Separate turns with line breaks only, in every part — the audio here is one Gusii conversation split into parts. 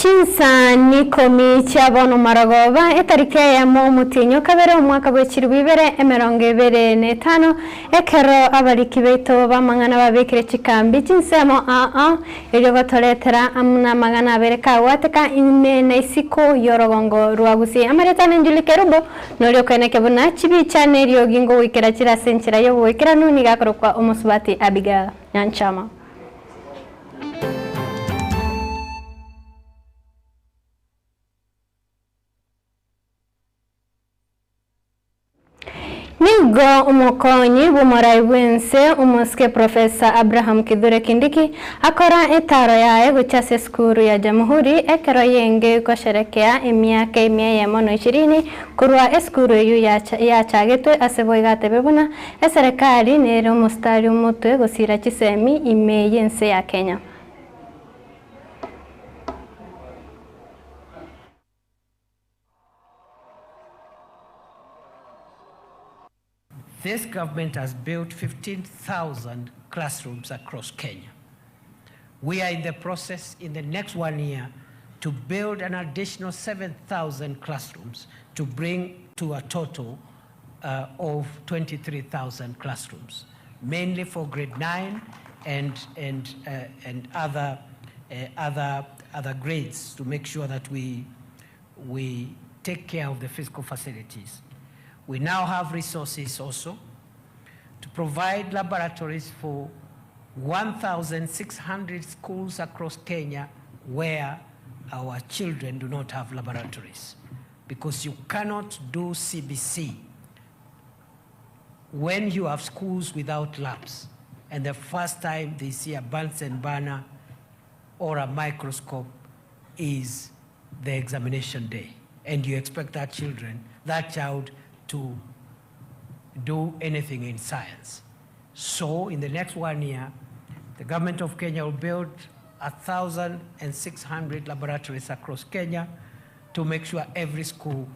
Chinsa ikomi chia bono marogoba, etariki eyemo omotienyi o kabere omwaka bwe chilifu ibere 25, ekero abariki baito b'amang'ana babekire chikambi chinsemo aa erio gotoretera amo namang'ana abere kagwateka ime na isiko y'orogongo rwa Gusii. Amarieta ane Julie Kerubo, noria okoeneke buna chibicha neriogi ngogoikera chire ase enchera y'obogoikeranu nigo akorokwa omosubati Abigail Nyanchama. Nigo omokonyi bw'omorai bw'ense omosike Professor Abraham Kithure Kindiki akora etaro yaye gochia ase esukuru ya Jamhuri ekero yenge gosherekea emiaka emia eyemo na ishirini korwa esukuru eyio yachagetwe ase boigo atebe buna eserekari nere omositari omotwe gosira chisemi ime y'ense ya Kenya.
This government has built 15,000 classrooms across Kenya. We are in the process in the next one year to build an additional 7,000 classrooms to bring to a total uh, of 23,000 classrooms, mainly for grade 9 and, and, uh, and other, uh, other, other grades to make sure that we, we take care of the physical facilities. We now have resources also to provide laboratories for 1,600 schools across Kenya where our children do not have laboratories. Because you cannot do CBC when you have schools without labs. And the first time they see a Bunsen burner or a microscope is the examination day. And you expect that children, that child to do anything in science. So in the next one year, the government of Kenya will build 1,600 laboratories across Kenya to make sure every school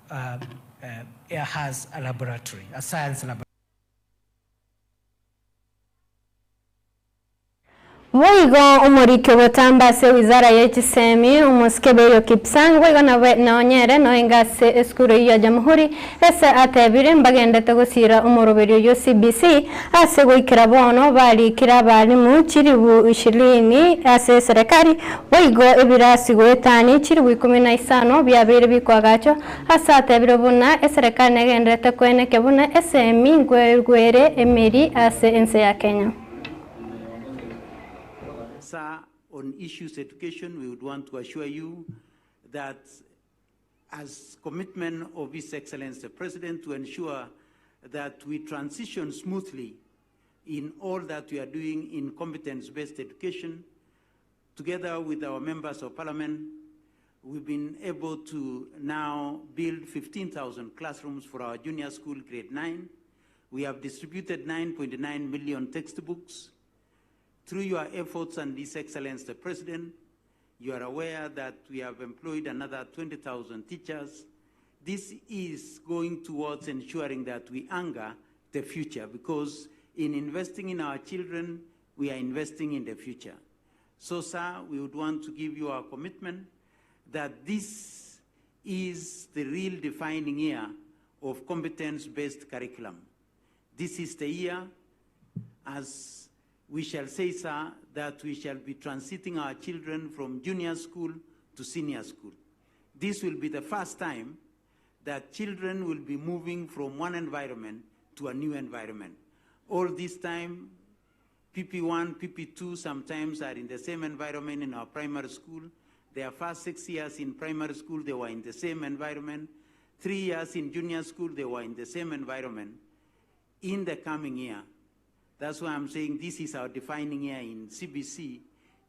uh, uh, has a laboratory, a science laboratory.
Boigo omoriki ogotamba ase wizara ye chisemi, omosike Belio Kipsang, boigo nabe nonyere noenga ase esukuru eyio ya Jamhuri, ase atebire mbagendete gosira omoroberio oyio CBC ase goikera bono barikire abalimu chilifu ishirini ase eserekari, boigo ebirasi goetania chilifu 15 biabeire bikoagachwa ase atebire buna eserekari negenderete koenekia buna esemi nkoegwere emeri ase ense ya Kenya.
Sir, on issues education, we would want to assure you that as commitment of His Excellency the President to ensure that we transition smoothly in all that we are doing in competence-based education, together with our members of parliament, we've been able to now build 15,000 classrooms for our junior school grade 9. We have distributed 9.9 million textbooks. Through your efforts and His Excellency the President, you are aware that we have employed another 20,000 teachers. This is going towards ensuring that we anchor the future, because in investing in our children, we are investing in the future. So, sir, we would want to give you our commitment that this is the real defining year of competence-based curriculum. This is the year, as we shall say, sir, that we shall be transiting our children from junior school to senior school. This will be the first time that children will be moving from one environment to a new environment. All this time, PP1, PP2 sometimes are in the same environment in our primary school. Their first 6 years in primary school, they were in the same environment. 3 years in junior school, they were in the same environment. In the coming year, that's why I'm saying this is our defining year in CBC,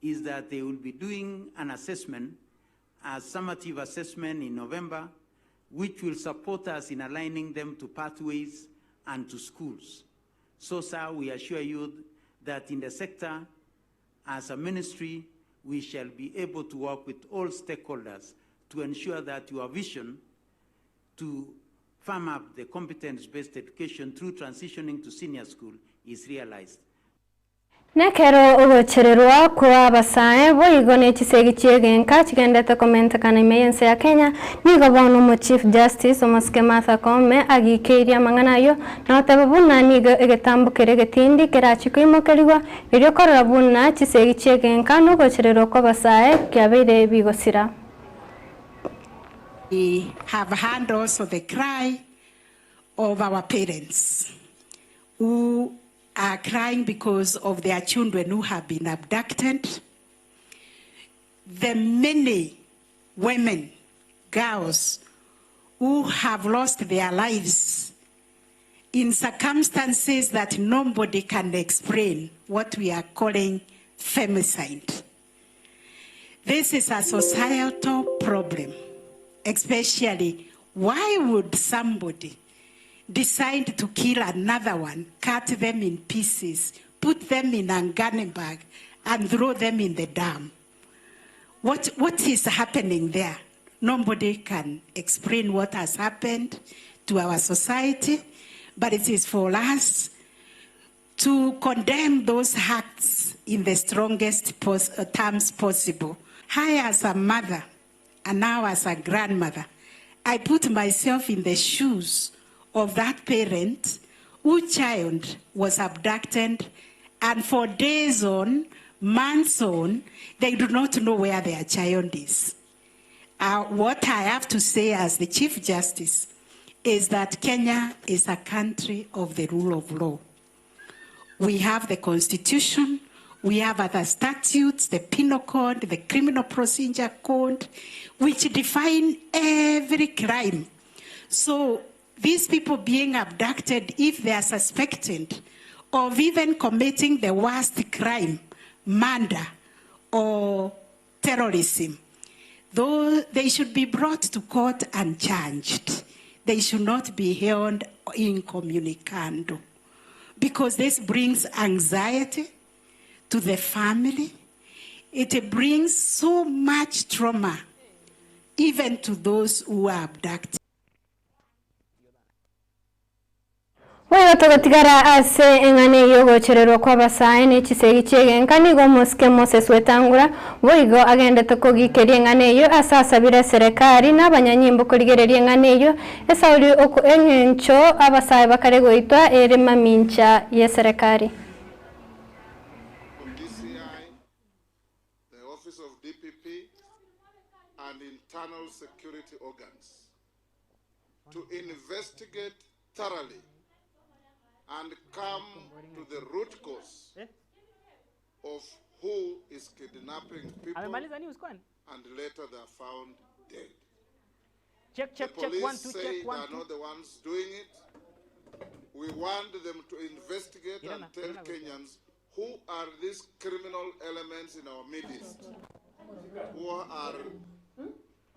is that they will be doing an assessment, a summative assessment in November, which will support us in aligning them to pathways and to schools. So, sir, we assure you that in the sector, as a ministry, we shall be able to work with all stakeholders to ensure that your vision to firm up the competence-based education through transitioning to senior school is realized.
Nekero ogochererwa kw'abasae boigo ne chisegi chi'egenka chigendete komentekana ime y'ense ya Kenya, nigo bono omo Chief Justice omosike Martha Koome agikeirie amang'ana ayio na goteba buna nigo egetambo keria egetindi kerachie koimokerigwa erio korora buna chisegi chi'egenka na ogochererwa kw'abasae kiabeire bigosira.
We have heard also the cry of our parents who are crying because of their children who have been abducted, the many women, girls who have lost their lives in circumstances that nobody can explain, what we are calling femicide. This is a societal problem, especially why would somebody decide to kill another one, cut them in pieces, put them in a gunny bag, and throw them in the dam? What, what is happening there? Nobody can explain what has happened to our society, but it is for us to condemn those acts in the strongest pos terms possible. I, as a mother, and now as a grandmother, I put myself in the shoes of that parent whose child was abducted, and for days on, months on, they do not know where their child is. Uh, what I have to say as the Chief Justice is that Kenya is a country of the rule of law. We have the Constitution, we have other statutes, the Penal Code, the Criminal Procedure Code, which define every crime. So these people being abducted, if they are suspected of even committing the worst crime, murder or terrorism, though they should be brought to court and charged. They should not be held incommunicado because this brings anxiety to the family. It brings so much trauma even to those who are abducted.
Boigo togotigara ase eng'ana eyio y'ogochererwa kw'abasae ne chisegi chi'egenka, nigo omosike Moses Wetangula boigo agendete kogikeria eng'ana eyio ase asabire eserekari na abanyanyimbo korigereria eng'ana eyio esauri eng'encho abasae bakare goitwa ere mamincha y'eserekari.
From DCI, the Office of DPP and internal security organs to investigate thoroughly and come to the root cause of who is kidnapping people
Amemaliza news kwani?
and later they are found dead.
Check
The
check check one
police
two
say
check
they
one
are
two.
not the ones doing it. We want them to investigate
Irana,
and tell
Irana gocha.
Kenyans who are these criminal elements in our midst who are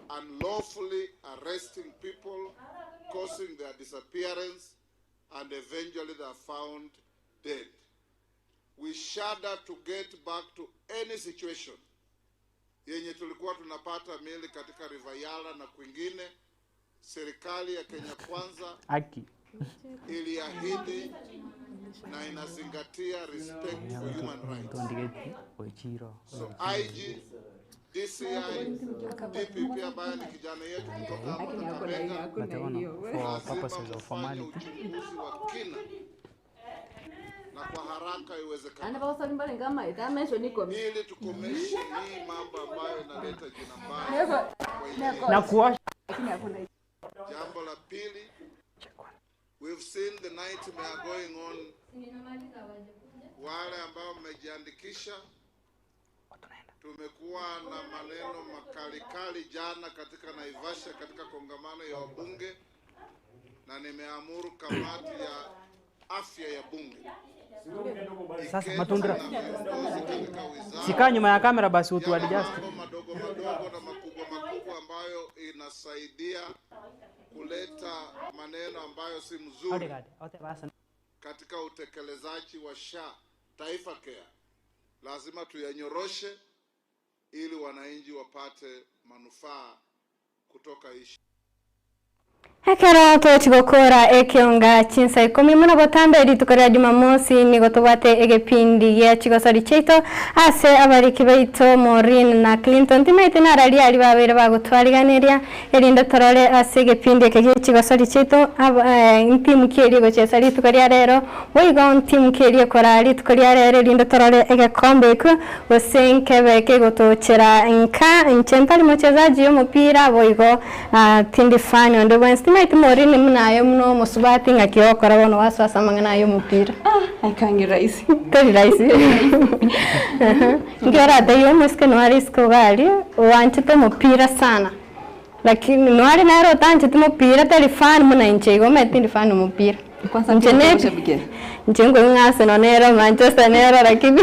unlawfully arresting people, causing their disappearance, and eventually they are found dead. We shudder to get back to any situation yenye tulikuwa tunapata miili katika River Yala na kwingine. Serikali ya Kenya Kwanza
Aki.
iliahidi na inazingatia respect for human rights.
Tuandigeti Wechiro.
So IG, DCI, DPP ambaye ni kijana yetu kutoka hapa Kakamega,
But I wanna for
lazima
purposes of
mfanye
formality.
uchunguzi wa kina na kwa haraka iwezekanavyo ili tukomeshe hii mambo ambayo inaleta jina mbaya kwa nchi yetu.
Na kuosha
Jambo la pili, we've seen the nightmare going on. Wale ambao mmejiandikisha, tumekuwa na maneno makalikali jana katika Naivasha katika kongamano ya wabunge, na nimeamuru kamati ya afya ya bunge
Sasa
iketi
Matundra.
na viongozi katika wizara
Sikaa nyuma ya kamera basi utu
yale
adjust.
mambo madogo madogo na makubwa makubwa ambayo inasaidia kuleta maneno ambayo si mzuri
Odegaard, ote basa.
katika utekelezaji wa SHA Taifa Care, lazima tuyanyoroshe ili wananchi wapate manufaa kutoka hii.
Ekero togochia gokora ekionga chinsa ikomi buna botambe rituko ria Jumamosi nigo tobwate egepindi gia chigosori chiaito ase abariki baito Maureen na Clinton timaeti nararia aria babeire bagotwariganeria erinde torore ase egepindi eke gie chigosori chiaito ntimu ki eria egochesa rituko ria rero boigo ntimu ki eria ekoraa rituko ria rero erinde torore egekombe ekio gose nkebe kegotochera nka inche ntari mochezaji omopira boigo Tindi fan onde bwensi, timaeti Maureen buna aye buna omosubati ng'aki ogokora bono gwasoa ase amang'ana aya omopira.
Ah, aikange rahisi.
Teri rahisi. Nki oratebie omosike noyo are isiko iga aria, oanchete omopira sana, lakini noyo are nere otancheti mopira tari fan buna inche igo omanyete tindi fan omopira.
Kwanza
Inche
nki
ne
ogoshabikia?
inche nkoigwa Arsenal nero Manchester nero lakini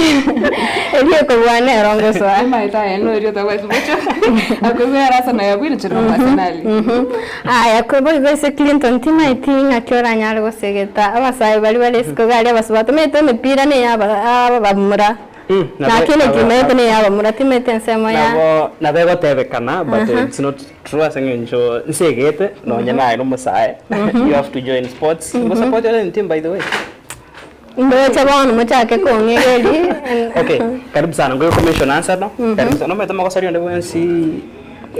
eria ekobua nero ngosoa.
Emaete aye noria otabwati bocho. Akoigwa ere Arsenal yabuire inche nomo Arsenali.
Aya boigo ase Clinton timaeti ng'aki oranyare gosegeta abasae baria bare isiko iga aria abasubati omanyete emepira neya aba abamura. Lakini timaete neya abamura timaete ensemo ya.
Nabo nabo egotebekana but it's not true ase eng'encho nsegete nonye naye nomosae you have to join sports ngo support ore team by the way.
Ndoche bono mochake kong'egeria.
Okay, karibu sana ngoyo commission answer no. Karibu sana omanyete mogosaria onde bwensi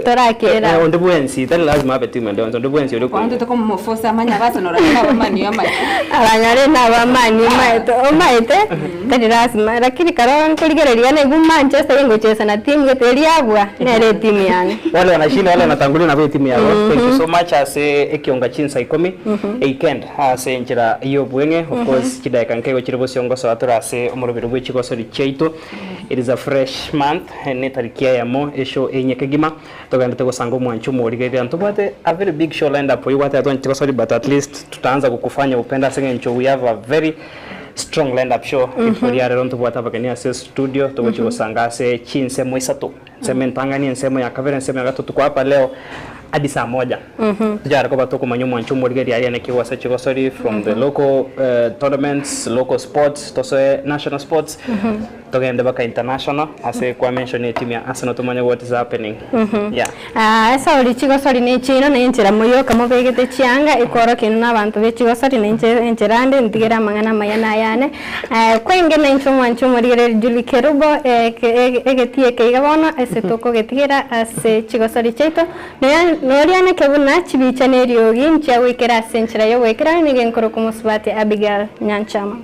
Torakera.
Eh, onde bwensi tari lazima abe team ende yonsi onde bwensi ore
Kwanza tokomoforce amanye Arsenal lakini abamani amache.
Aranyare nabamani maete omaete tari lazima lakini karo nkorigereria naigwa Manchester ingochesa na timu gete eria abua nere etimu yane.
Wale wanashinda wale wanatangulia nabo etimu yabo. Thank you so much ase ekionga chinsa ikomi eikend ase enchera y'obweng'e of course chidaeka nkeigo chire bosio ngosoa tore ase omoroberi bwe chigosori chiaito. It is a fresh month ne etariki eyemo eshow enye kegima togenderete gosanga omwancho omorigereria ntobwate a very big show lined up for you gwateba twanchete gosori but at least tutaanza kukufanya upende ase eng'encho we have a very strong lined up show rituko ria rero ntobwate abageni ase studio togochia gosanga ase chinsemo isato ensemo entang'ani ensemo ya kabere ensemo ya gatato tuko hapa leo hadi saa moja tochare koba tokomanya omwancho omorigereria aria naki gwase chigosori from the local tournaments local sports tosoe national sports Togende baka international ase kwa mention etimu ya Arsenal tomanye what is happening. Yeah.
Aa, esauri chigosori ne chiino na enchera moyoka mobegete chianga ekworokia inwe nabanto be chigosori na inche enchera ande ntigere amang'ana amaya nayane. Kwenge na inche omwanchi omorigereria Julie Kerubo egetii eke iga bono ase tokogetigera ase chigosori chiaito noria neke buna chibicha na eriogi nchiagoikera ase enchera yogoikera nigo enkoroka omosubati Abigail Nyanchama.